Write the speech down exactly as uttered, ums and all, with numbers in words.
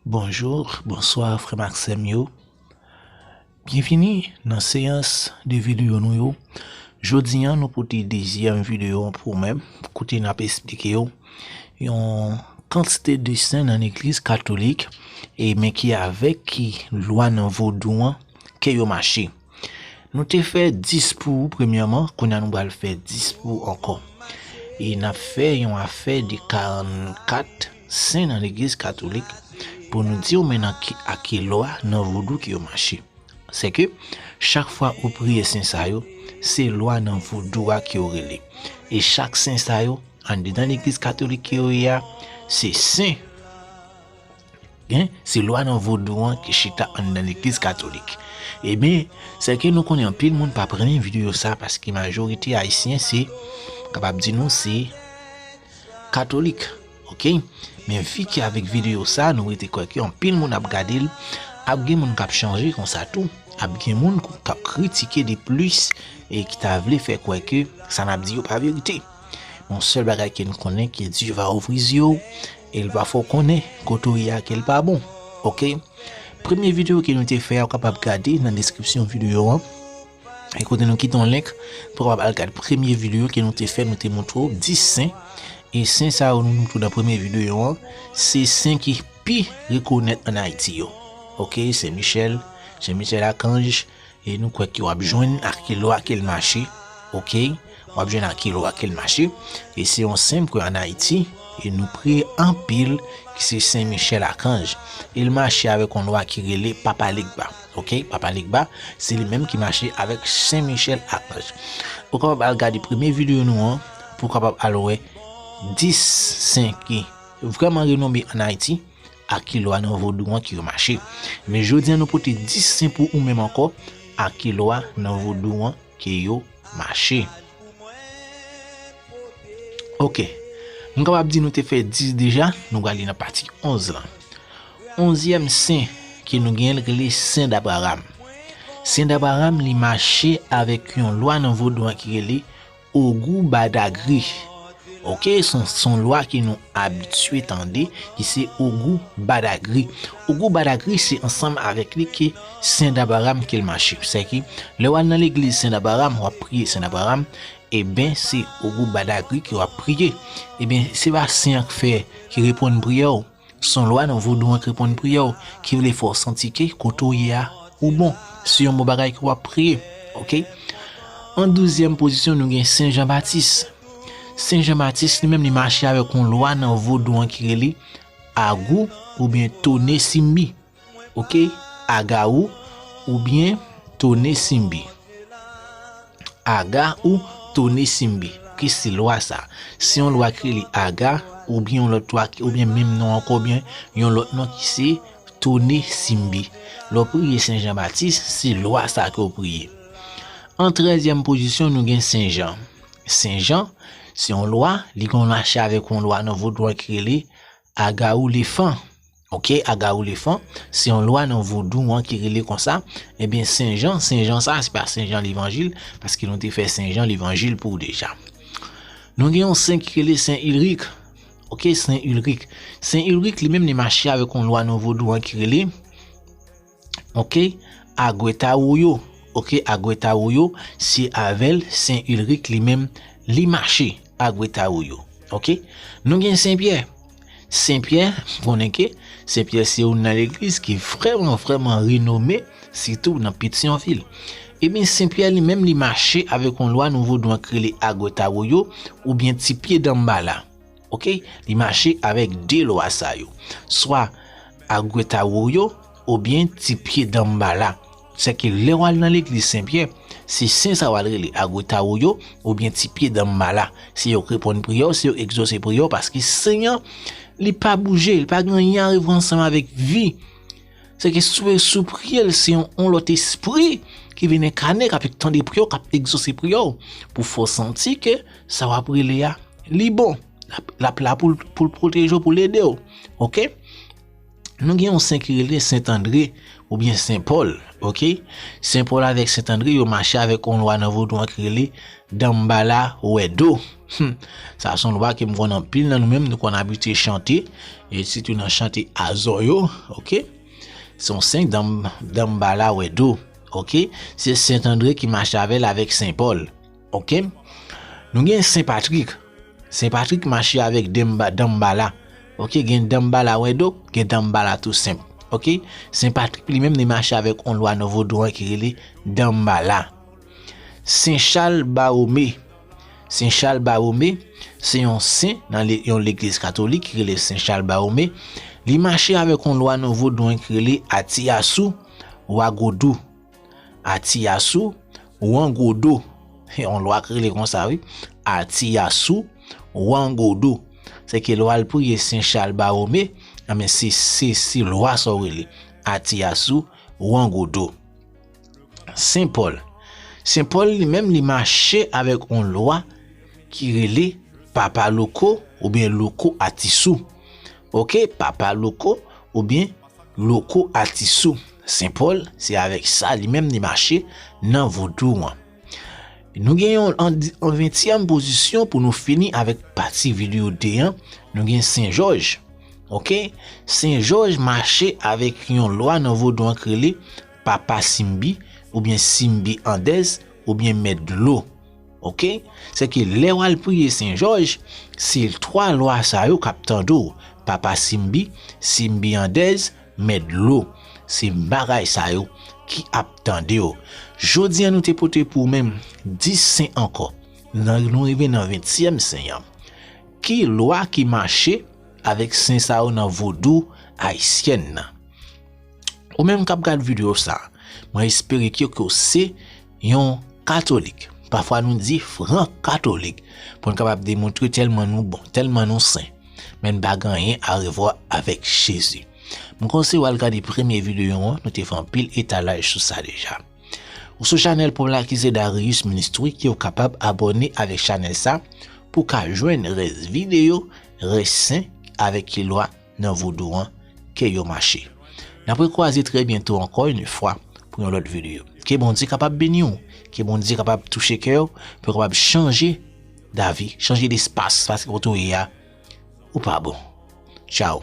Bonjou, bonswa frè m ak sè m yo. Byenvini nan seyans de videyo nou yo. Jodi a nou pote dezyèm videyo an pou ou menm, kote n ap esplike yo yon kantite de sen nan legliz katolik, e men ki avèk ki lwa nan vodou an ke yo mache. Nou te fè dis pou ou premyèman, kounye a nou pral fè dis pou ou ankò. E n ap fè yon afè de karannkat sen nan legliz katolik pou nou di w men nan ki, a ki lwa nan vodou ke yo mache. Sèke chak fwa ou priye sen sa yo, se lwa nan vodou a ke yo rele. E chak sen sa yo, anndedan legliz katolik ke yo ye a, se sen. Gen, se lwa nan vodou an ki chita anndan legliz katolik. Ebyen, sèke nou konnen anpil moun p ap renmen videyo sa paske majorite ayisyen se, kapab di nou se katolik, oke? Men vi ke avèk videyo sa, nou rete kwè ke anpil moun ap gade l, ap gen moun k ap chanje konsa tou, ap gen moun k ap kritike de plis e ki ta vle fè kwè ke sa n ap di yo pa verite. Yon sèl bagay ke n konnen, ke Dye va ouvri zye w e l va fè w konnen kote w ye a ke l pa bon. Oke? Premye videyo ke nou te fè a, ou kapab gade nan deskripsyon videyo an. E kote nou kite yon link pou w kapab al gade premye videyo ke nou te fè, nou te montre w dis sen. E sen sa yo nou montre w nan premye videyo an, se sen ki pi rekonèt ann Ayiti yo. Oke, Sen Michèl, Sen Michèl Akanj, e nou kwè ke w ap jwenn ak ki lwa ke l mache. Oke, w ap jwenn ak ki lwa ke l mache. E se yon sen ke ann Ayiti, e nou priye anpil, ki se Sen Michèl Akanj. E l mache avèk yon lwa ki rele Papa Legba. Oke, Papa Legba, se li menm ki mache avèk Sen Michèl Akanj. Ou kapab al gade premye videyo nou an, pou w kapab al wè dis sen ki vrèman renome ann Ayiti, ak ki lwa nan vodou an ke yo mache. Men jodi a nou pote dis sen pou ou menm ankò, ak ki lwa nan vodou an ke yo mache. Oke. M kapab di nou te fè dis deja, nou prale nan pati onz lan. Onzyèm sen ke nou genyen l rele Sen Dabraram. Sen Dabraram li mache avèk yon lwa nan vodou an ki rele Ogou Badagri. Oke, se yon, se yon lwa ke nou abitye tande, ki se Ogou Badagri. Ogou Badagri se ansanm avèk li ke Sen Dabraram ke l mache. Sèke lè w al nan legliz Sen Dabraram, w ap priye Sen Dabraram, ebyen se Ogou Badagri ke w ap priye. Ebyen se pa sen an k fè, ki reponn priyè w. Se yon lwa nan vodou an k reponn priyè w, ki vle fè w santi ke kote w ye a, ou bon. Se yon bon bagay ke w ap priye. Oke? An douzyèm pozisyon, nou gen Sen Jan Batis. Sen Jan Batis, li menm, li mache avèk yon lwa nan vodou an ki rele Agou oubyen Tone Simbi. Oke? Agawou oubyen Tone Simbi. Aga ou Tone Simbi. Ki se lwa sa? Se yon lwa ki rele Aga, oubyen yon lòt lwa ki, oubyen menm non ankò, oubyen yon lòt non ki se Tone Simbi. Lè w priye Sen Jan Batis, se lwa sa ke w priye. An trèzyèm pozisyon, nou gen Sen Jan. Sen Jan, se yon lwa, li konn mache avèk yon lwa nan vodou an ki rele Agawou Lefan. Oke, Agawou Lefan, se yon lwa nan vodou an ki rele konsa. Ebyen, Sen Jan, Sen Jan sa, se pa Sen Jan Levanjil, paske nou te fè Sen Jan Levanjil pou ou deja. Nou gen yon sen ki rele Sen Ilrik. Oke, Sen Ilrik. Sen Ilrik, li menm, li mache avèk yon lwa nan vodou an ki rele, oke, Agwetawoyo. Oke, Agwetawoyo, se avè l Sen Ilrik li menm, li mache, Agwetawoyo. Oke? Nou gen Sen Pyè. Sen Pyè, konnen ke Sen Pyè se youn nan legliz ki vrèman, vrèman renome, sitou nan Petyonvil. Ebyen, Sen Pyè li menm, li mache avèk yon lwa nan vodou an ki rele Agwetawoyo, oubyen Ti Pye Danmbala. Oke? Li mache avèk de lwa sa yo. Swa Agwetawoyo oubyen Ti Pye Danmbala. Sèke lè w al nan legliz Sen Pyè, se sen sa w al rele Agwetawoyo oubyen Ti Pye Danmbala. Se yo k reponn priyè w, se yo k egzose priyè w, paske sen an, li pa bouje, li pa gen anyen a revwa ansanm avèk vi. Sèke si w, si w priye l, se yon, yon lòt espri ki vin enkane, k ap tande priyè w, k ap egzose priyè w, pou fè w santi ke sa w ap rele a, li bon. L ap, l ap la pou l, pou l pwoteje w, pou l ede w. Oke? Nou gen yon sen ki rele Sen Andre oubyen Sen Pòl. Ok? Sen Pòl avèk Sent Andre, yo mache avèk yon lwa nan vodou an ki rele Danmbala Wèdo. Hmm. Sa se yon lwa ke m konn anpil nan nou menm, nou konn abitye chante, e sitou nan chante azò yo, ok? Se yon sen Danm-, Danmbala Wèdo, ok? Se Sent Andre ki mache avè l avèk Sen Pòl, ok? Nou gen Sen Patrik. Sen Patrik mache avèk Danmba-, Danmbala, ok? Gen Danmbala Wèdo, gen Danmbala tou senp, ok? Sen Patrik li menm li mache avèk yon lwa nan vodou an ki rele Danmbala. Sen Chal Bawome. Sen Chal Bawome, se yon sen nan le-, yon legliz katolik ki rele Sen Chal Bawome. Li mache avèk yon lwa nan vodou an ki rele Atiyasou Wagodou. Atiyasou Wangodou. Yon lwa ki rele konsa, wi. Atiyasou Wangodou. Se ke lè w al priye Sen Chal Bawome, anben, se, se, se lwa sa w rele. Atiyasou Wangodou. Sen Pòl. Sen Pòl li menm li mache avèk yon lwa ki rele Papa Loko oubyen Loko Atisou. Ok, Papa Loko oubyen Loko Atisou. Sen Pòl, se avèk sa li menm li mache nan vodou an. Nou gen yon, an, an ventyèm pozisyon pou nou fini avèk pati videyo de an. Nou gen Sen Jòj. Ok? Sen Jòj mache avèk yon lwa nan vodou an ki rele Papa Simbi, oubyen Simbi Andèz, oubyen Mèt Dlo. Ok? Se ke lè w al priye Sen Jòj, se twa lwa sa yo k ap tande w. Papa Simbi, Simbi Andèz, Mèt Dlo. Se bagay sa yo ki ap tande w. Jodi a nou te pote pou ou menm dis sen ankò. Nan, nou rive nan ventyèm sen an. Ki lwa ki mache avèk sen sa yo nan vodou ayisyèn nan? Ou menm k ap gad videyo sa, mwen espere ke, ke w se yon katolik. Pafwa nou di fran katolik, pou n kapab demontre tèlman nou bon, tèlman nou sen. Men n pa gen anyen a revwa avèk Jezi. Mwen konseye w al gade premye videyo an, nou te fè anpil etalaj sou sa deja. Ou sou chanèl Pòl Akize Darius Ministry ke w kapab abòne avèk chanèl sa pou w ka jwenn rès videyo, rès sen avèk ki lwa nan vodou an ke yo mache. N ap rekwaze trè byento ankò yon fwa pou yon lòt videyo. Ke Bondye kapab beni w, ke Bondye kapab touche kè w, pou w kapab chanje davi, chanje lespas, paske kote w ye a, ou pa bon. Tchaw.